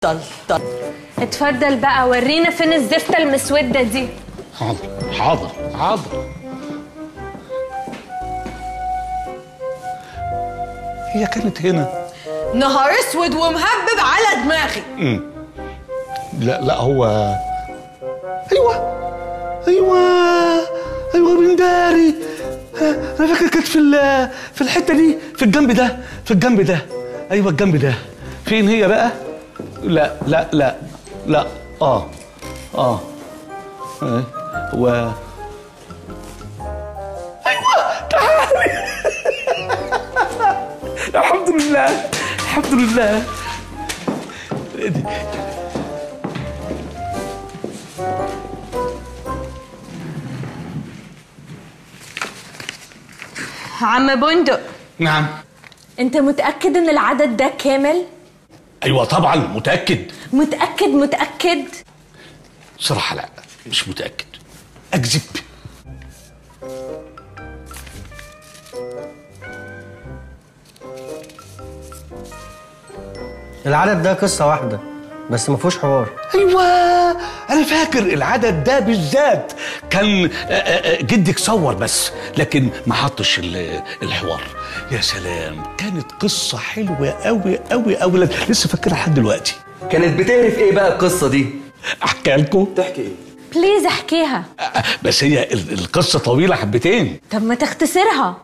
طل طل. اتفضل بقى ورينا فين الزفته المسوده دي. حاضر حاضر حاضر. هي كانت هنا. نهار اسود ومهبب على دماغي. لا لا هو ايوه ايوه ايوه بنداري. انا فاكر كانت في الحتة دي، في الجنب ده، في الجنب ده. ايوه الجنب ده. فين هي بقى؟ لا لا لا لا اه اه هو ايوه تعالي. الحمد لله الحمد لله. عم بندق. نعم. انت متأكد ان العدد ده كامل؟ ايوه طبعا متأكد. متأكد متأكد؟ صراحة لا مش متأكد، اكذب. العدد ده قصة واحدة بس ما فيهوش حوار. ايوه انا فاكر العدد ده بالذات كان جدك صور بس، لكن ما حطش الحوار. يا سلام كانت قصة حلوة قوي قوي قوي، لسه فاكرها لحد دلوقتي. كانت بتهرف ايه بقى القصة دي؟ احكيها لكم؟ تحكي ايه؟ please احكيها. بس هي القصة طويلة حبتين. طب ما تختصرها.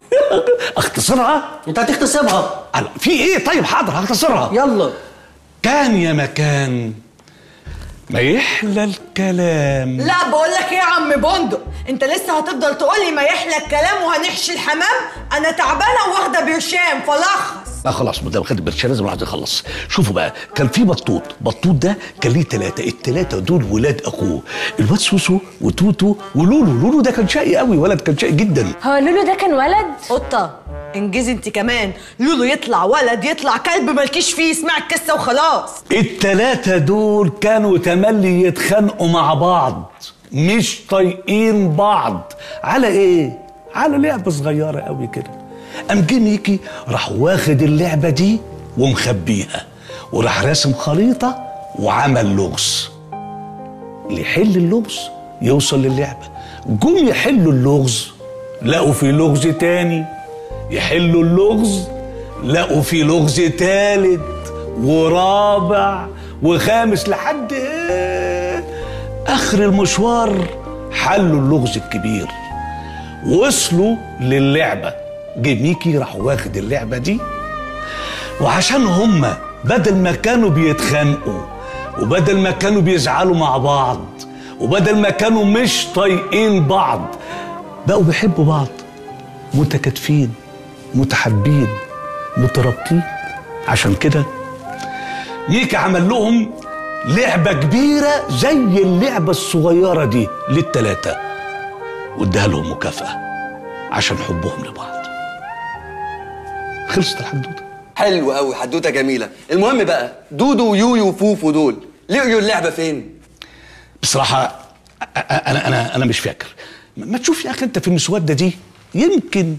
اختصرها؟ انت هتختصرها؟ في ايه؟ طيب حاضر هختصرها. يلا. كان يا مكان ما يحلى الكلام. لا بقول لك ايه يا عم بندق، انت لسه هتفضل تقول لي ما يحلى الكلام وهنحشي الحمام؟ انا تعبانة وواخده برشام فلخص. لا خلاص ما دام خدت برشام لازم الواحد يخلص. شوفوا بقى، كان في بطوط، بطوط ده كان ليه ثلاثة، الثلاثة دول ولاد اخوه، الواد سوسو وتوتو ولولو. لولو ده كان شقي قوي، ولد كان شقي جدا. هو لولو ده كان ولد؟ قطة انجزي انت كمان، لولو يطلع ولد يطلع كلب مالكيش فيه، اسمعي القصة وخلاص. الثلاثة دول كانوا تملي يتخانقوا مع بعض، مش طايقين بعض. على ايه؟ على لعبه صغيرة قوي كده. قام جه ميكي راح واخد اللعبة دي ومخبيها، وراح راسم خريطة وعمل لغز. اللي يحل اللغز يوصل للعبة. جم يحلوا اللغز لقوا في لغز تاني، يحلوا اللغز لقوا في لغز تالت ورابع وخامس، لحد ايه اخر المشوار حلوا اللغز الكبير، وصلوا للعبة. جه ميكي راح واخد اللعبة دي، وعشان هما بدل ما كانوا بيتخانقوا وبدل ما كانوا بيزعلوا مع بعض وبدل ما كانوا مش طايقين بعض، بقوا بيحبوا بعض، متكاتفين متحابين مترابطين. عشان كده ميكي عمل لهم لعبة كبيرة زي اللعبة الصغيرة دي للتلاتة، واداها لهم مكافأة عشان حبهم لبعض. خلصت الحدوتة. حلو قوي، حدوتة جميلة. المهم بقى دودو ويويو وفوفو دول لقيوا اللعبة فين؟ بصراحة أنا أنا أنا مش فاكر. ما تشوف يا أخي أنت في المسودة دي يمكن.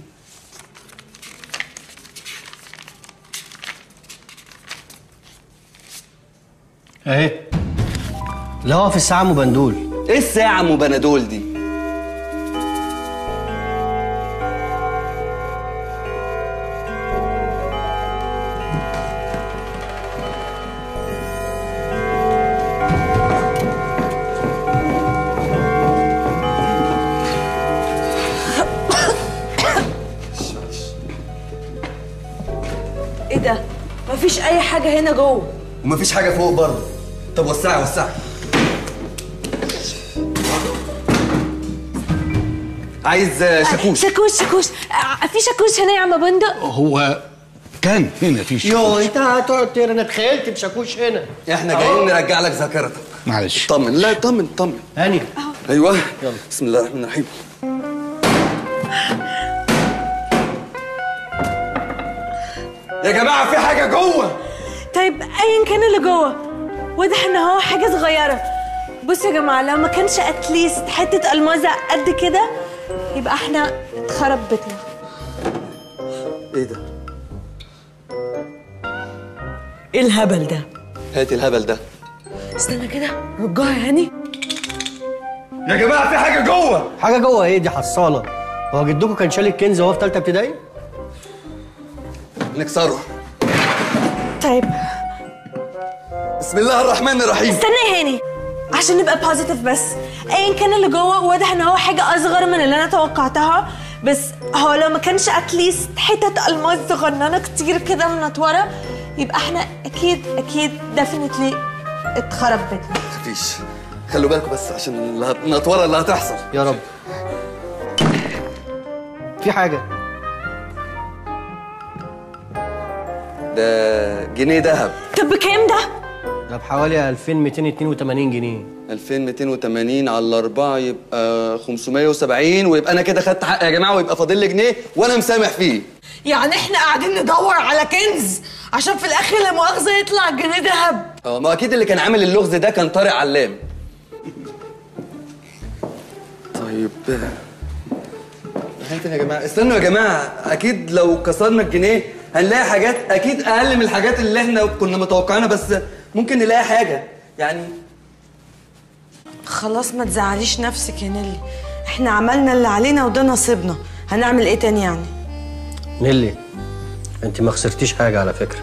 اهي. لا هو في الساعة أم بندول. ايه الساعة أم بندول دي؟ ايه ده؟ مفيش أي حاجة هنا جوه. ومفيش حاجة فوق برضه. طب وسعي وسعي. عايز شاكوش. شاكوش شاكوش، في شاكوش هنا يا عم بندق؟ هو كان هنا في شاكوش. يو انت هتقعد تقرا، انا اتخيلت بشاكوش هنا. احنا جايين نرجع لك ذاكرتك. معلش. طمن، لا طمن طمن. هاني. ايوه يلا. بسم الله الرحمن الرحيم. يا جماعة في حاجة جوه. طيب ايا كان اللي جوه واضح ان هو حاجة صغيرة. بصوا يا جماعة لو ما كانش at least حتة المازه قد كده يبقى احنا اتخرب بيتنا. ايه ده؟ ايه الهبل ده؟ هاتي الهبل ده. استنى كده، رجعها يا هاني. يا جماعة في حاجة جوه. حاجة جوه ايه دي؟ حصاله. هو جدكم كان شال الكنز وهو في ثالثة ابتدائي؟ نكسره. طيب بسم الله الرحمن الرحيم. استنى يا هاني عشان نبقى positive، بس ايا كان اللي جوه واضح ان هو حاجة اصغر من اللي انا توقعتها، بس هو لو ما كانش at least حتت الماس صغننه كتير كده منطوره يبقى احنا اكيد اكيد definitely اتخرب بيتنا. ما تخافيش، خلوا بالكم بس عشان النطوره اللي هتحصل. يا رب. في حاجة. ده جنيه ذهب. طب بكام ده؟ ده بحوالي 2282 جنيه. 2280 على 4 يبقى 570، ويبقى انا كده خدت حق يا جماعة، ويبقى فاضل لي جنيه وانا مسامح فيه. يعني احنا قاعدين ندور على كنز عشان في الاخر لا مؤاخذة يطلع جنيه ذهب. اه ما اكيد اللي كان عامل اللغز ده كان طارق علام. طيب هات يا جماعة، استنوا يا جماعة، اكيد لو كسرنا الجنيه هنلاقي حاجات اكيد اقل من الحاجات اللي احنا كنا متوقعينها، بس ممكن نلاقي حاجة يعني. خلاص ما تزعليش نفسك يا نيلي، احنا عملنا اللي علينا وده نصيبنا، هنعمل ايه تاني يعني؟ نيلي انت ما خسرتيش حاجة على فكرة،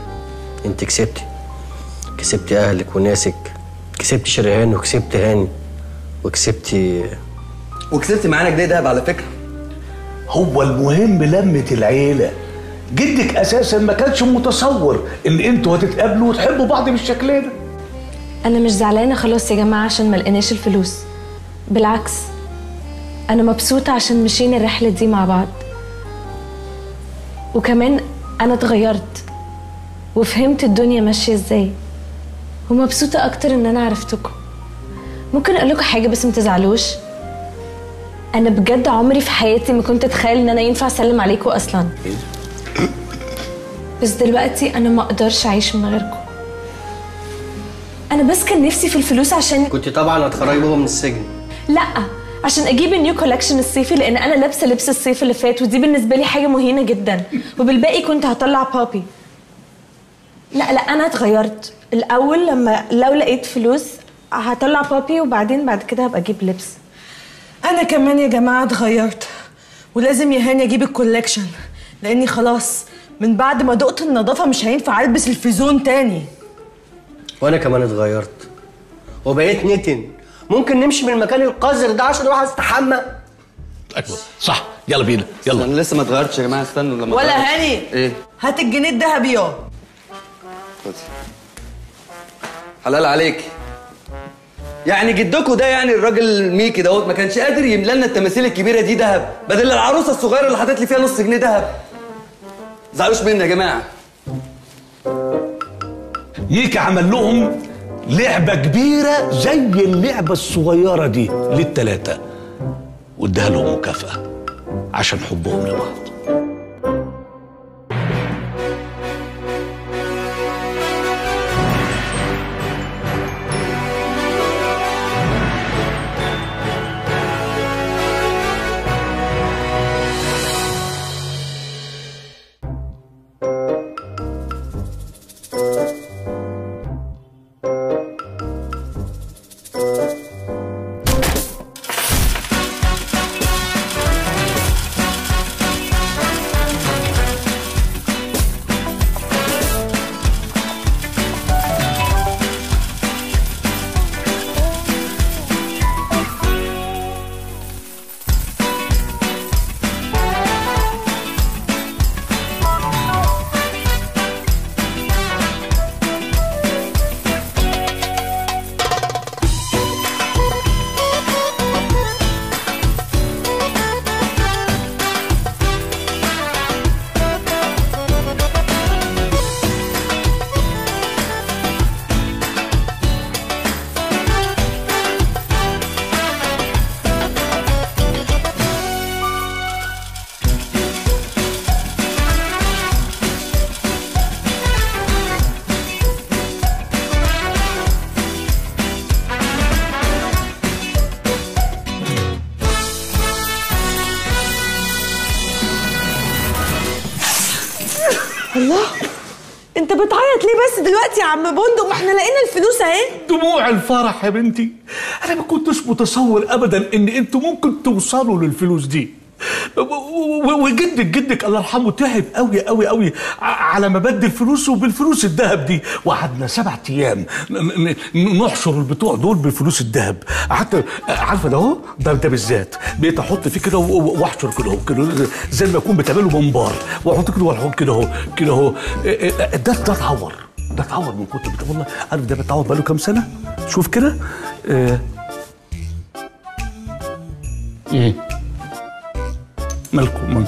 انت كسبتي، كسبتي اهلك وناسك، كسبتي شريهان وكسبتي هاني وكسبتي معانا جنيه دهب على فكرة. هو المهم لمة العيلة. جدك اساسا ما كانش متصور ان انتوا هتتقابلوا وتحبوا بعض بالشكل ده. انا مش زعلانة خلاص يا جماعة عشان ما لقيناش الفلوس، بالعكس انا مبسوطة عشان مشينا الرحلة دي مع بعض، وكمان انا اتغيرت وفهمت الدنيا ماشية ازاي، ومبسوطة اكتر ان انا عرفتكم. ممكن اقول لكم حاجة بس ما تزعلوش؟ انا بجد عمري في حياتي ما كنت اتخيل ان انا ينفع اسلم عليكم اصلا، بس دلوقتي انا ما اقدرش اعيش من غيركم. انا بس كان نفسي في الفلوس عشان كنت طبعا هتخرجي بابا من السجن. لا، عشان اجيب ال new collection الصيفي، لان انا لابسه لبس الصيف اللي فات ودي بالنسبة لي حاجة مهينة جدا، وبالباقي كنت هطلع بابي. لا لا انا اتغيرت الاول، لما لو لقيت فلوس هطلع بابي وبعدين بعد كده هبقى اجيب لبس. انا كمان يا جماعة اتغيرت، ولازم يا هاني اجيب ال collection، لاني خلاص من بعد ما دقت النظافة مش هينفع البس الفيزون تاني. وانا كمان اتغيرت وبقيت نتن. ممكن نمشي من المكان القذر ده عشان اروح استحمى؟ ايوه صح، يلا بينا يلا. انا لسه ما اتغيرتش يا جماعة، استنوا لما ولا هاني. ايه؟ هات الجنيه الذهبي يا خدي. حلال عليك. يعني جدكوا ده، يعني الراجل ميكي دوت ما كانش قادر يملى لنا التماثيل الكبيرة دي ذهب بدل العروسة الصغيرة اللي حاطط لي فيها نص جنيه ذهب. زعلوش مني يا جماعة. ميكي عمل لهم لعبه كبيرة زي اللعبة الصغيرة دي للثلاثه، واداها لهم مكافاة عشان حبهم لبعض. بس دلوقتي يا عم بندق؟ ما احنا لقينا الفلوس اهي. دموع الفرح يا بنتي، انا ما كنتش متصور ابدا ان انتوا ممكن توصلوا للفلوس دي. وجدك جدك الله يرحمه تعب قوي قوي قوي على ما بدل فلوسه بالفلوس الذهب دي، وقعدنا 7 ايام نحشر البتوع دول بالفلوس الذهب. قعدت عارفه ده اهو ده بالذات بقيت احط فيه كده واحشر كده اهو كده زي ما يكون بتعمله منبار، واحط كده واحط كده اهو كده اهو. ده اتعور، ده اتعور من كتر والله. عارف ده بيتعور بقاله كام سنة؟ شوف كده. ايه مالكم؟ ما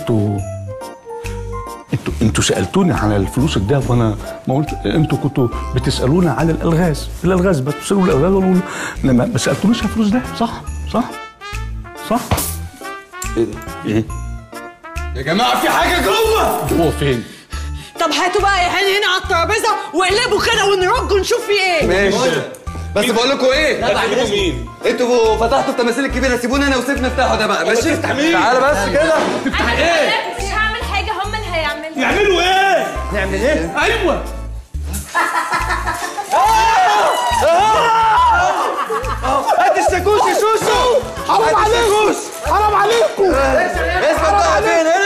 انتوا سالتوني على الفلوس الدهب وانا ما قلت. انتوا كنتوا بتسالونا على الالغاز، الالغاز بس بتسالوا الالغاز وانا لما ما سالتونيش على الفلوس ده. صح صح صح. ايه ده؟ ايه يا جماعة؟ في حاجة جوه. جوه فين؟ طب هاتوا بقى يا هاني هنا على الترابيزة واقلبوا كده ونرجوا نشوف في ايه. ماشي بس بقول لكم ايه؟ لا مين؟ انتوا فتحتوا التماثيل الكبيرة، سيبوني انا وسيف نفتحه ده بقى. ماشي؟ تفتح مين؟ تعالى بس كده. تفتح ايه؟ مش هعمل حاجة، هم اللي هيعملوا. يعملوا ايه؟ نعمل ايه؟ ايوه. هات الشاكوش يا شوشو. حرام عليكم، حرام عليكم. اثبت بقى فين؟